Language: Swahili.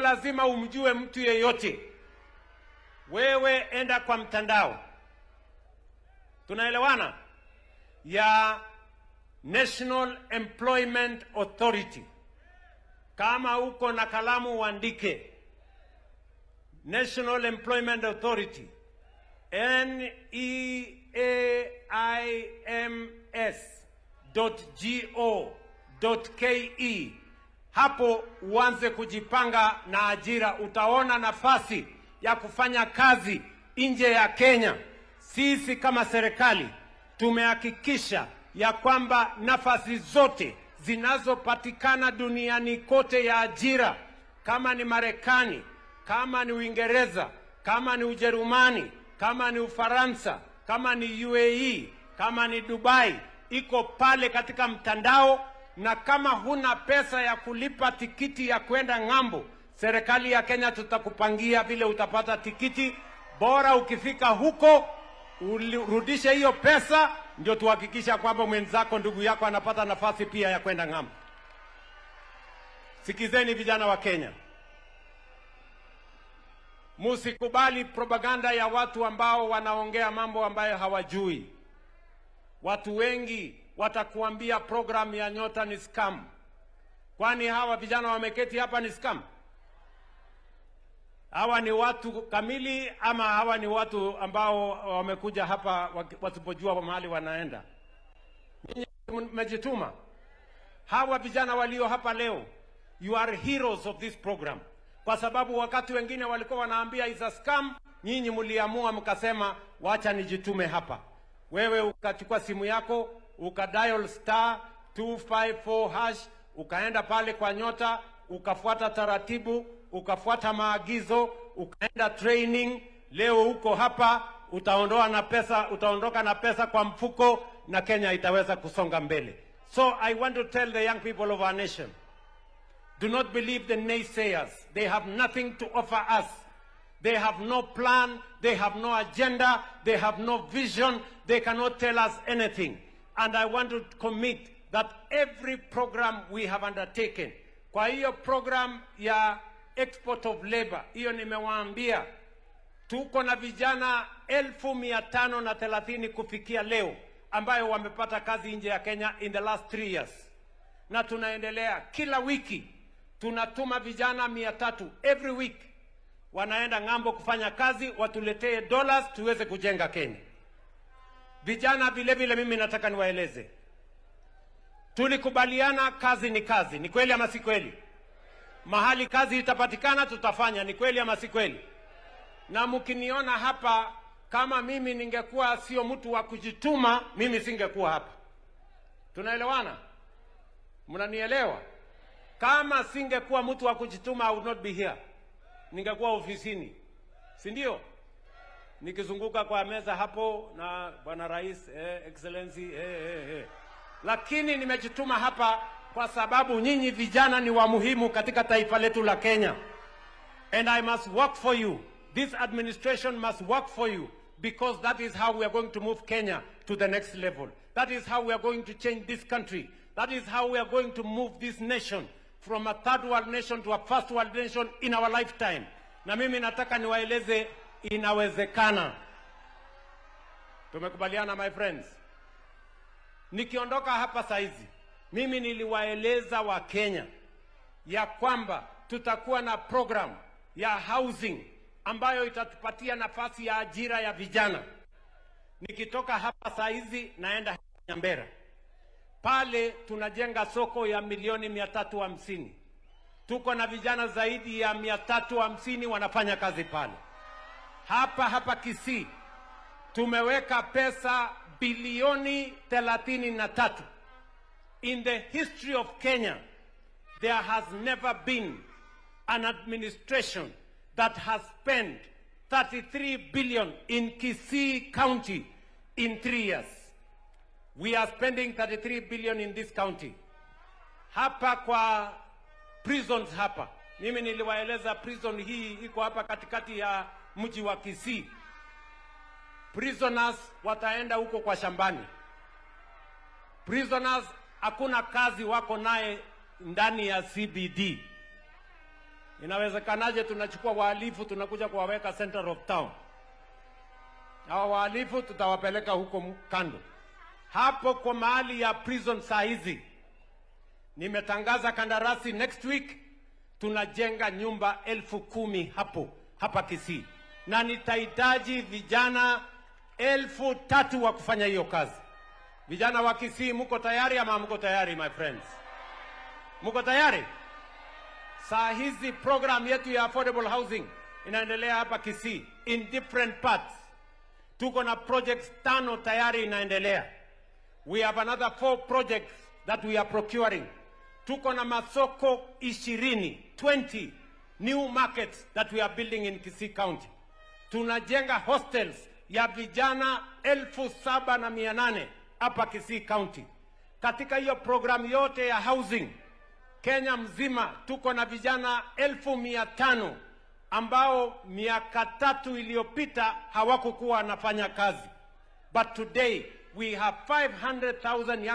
Sio lazima umjue mtu yeyote. Wewe enda kwa mtandao, tunaelewana, ya National Employment Authority. Kama uko na kalamu uandike National Employment Authority, neaims.go.ke. Hapo uanze kujipanga na ajira, utaona nafasi ya kufanya kazi nje ya Kenya. Sisi kama serikali tumehakikisha ya kwamba nafasi zote zinazopatikana duniani kote ya ajira, kama ni Marekani, kama ni Uingereza, kama ni Ujerumani, kama ni Ufaransa, kama ni UAE, kama ni Dubai, iko pale katika mtandao. Na kama huna pesa ya kulipa tikiti ya kwenda ng'ambo, serikali ya Kenya tutakupangia vile utapata tikiti. Bora ukifika huko urudishe hiyo pesa, ndio tuhakikisha kwamba mwenzako, ndugu yako anapata nafasi pia ya kwenda ng'ambo. Sikizeni vijana wa Kenya, musikubali propaganda ya watu ambao wanaongea mambo ambayo hawajui. Watu wengi watakuambia program ya Nyota ni scam. Kwani hawa vijana wameketi hapa ni scam? Hawa ni watu kamili ama hawa ni watu ambao wamekuja hapa wasipojua mahali wanaenda? Nyinyi mmejituma. Hawa vijana walio hapa leo, you are heroes of this program, kwa sababu wakati wengine walikuwa wanaambia is a scam, nyinyi mliamua mkasema, "Wacha nijitume hapa." Wewe ukachukua simu yako, ukadial *254#, ukaenda pale kwa Nyota, ukafuata taratibu, ukafuata maagizo, ukaenda training. Leo uko hapa, utaondoa na pesa, utaondoka na pesa kwa mfuko, na Kenya itaweza kusonga mbele. So I want to tell the young people of our nation, do not believe the naysayers. They have nothing to offer us. They have no plan, they have no agenda, they have no vision, they cannot tell us anything. And I want to commit that every program we have undertaken, kwa hiyo program ya export of labor, hiyo nimewaambia tuko na vijana 530,000 kufikia leo ambayo wamepata kazi nje ya Kenya in the last 3 years, na tunaendelea kila wiki tunatuma vijana 300 every week wanaenda ng'ambo kufanya kazi, watuletee dollars tuweze kujenga Kenya. Vijana vile vile, mimi nataka niwaeleze, tulikubaliana kazi ni kazi, ni kweli ama si kweli? Mahali kazi itapatikana tutafanya, ni kweli ama si kweli? Na mkiniona hapa, kama mimi ningekuwa sio mtu wa kujituma, mimi singekuwa hapa. Tunaelewana? Mnanielewa? Kama singekuwa mtu wa kujituma, I would not be here. Ningekuwa ofisini, si ndio? Nikizunguka kwa meza hapo na bwana rais, excellency, eh. Lakini nimejituma hapa kwa sababu nyinyi vijana ni wa muhimu katika taifa letu la Kenya. And I must work for you. This administration must work for you because that is how we are going to move Kenya to the next level. That is how we are going to change this country. That is how we are going to move this nation from a third world nation to a first world nation in our lifetime. Na mimi nataka niwaeleze inawezekana. Tumekubaliana, my friends? Nikiondoka hapa saizi, mimi niliwaeleza Wakenya ya kwamba tutakuwa na program ya housing ambayo itatupatia nafasi ya ajira ya vijana. Nikitoka hapa saa hizi naenda Nyambera, pale tunajenga soko ya milioni 350. Tuko na vijana zaidi ya 350 wanafanya kazi pale. Hapa hapa Kisii tumeweka pesa bilioni 33. In the history of Kenya, there has never been an administration that has spent 33 billion in Kisii County in 3 years. We are spending 33 billion in this county. Hapa kwa prisons hapa, mimi niliwaeleza prison hii iko hapa katikati ya mji wa Kisii. Prisoners wataenda huko kwa shambani. Prisoners hakuna kazi wako naye ndani ya CBD. Inawezekanaje tunachukua wahalifu tunakuja kuwaweka center of town? Hawa wahalifu tutawapeleka huko kando. Hapo kwa mahali ya prison saa hizi nimetangaza kandarasi, next week tunajenga nyumba 10,000 hapo hapa Kisii, na nitahitaji vijana 3,000 wa kufanya hiyo kazi. Vijana wa Kisii, mko tayari ama mko tayari, my friends? Mko tayari? Saa hizi program yetu ya affordable housing inaendelea hapa Kisii in different parts. Tuko na projects tano tayari inaendelea. We have another four projects that we are procuring. Tuko na masoko 20, 20 new markets that we are building in Kisii County. Tunajenga hostels ya vijana 7,800 hapa Kisii County. Katika hiyo program yote ya housing Kenya mzima tuko na vijana 500,000 ambao miaka 3 iliyopita hawakukuwa wanafanya kazi. But today we have 500,000 young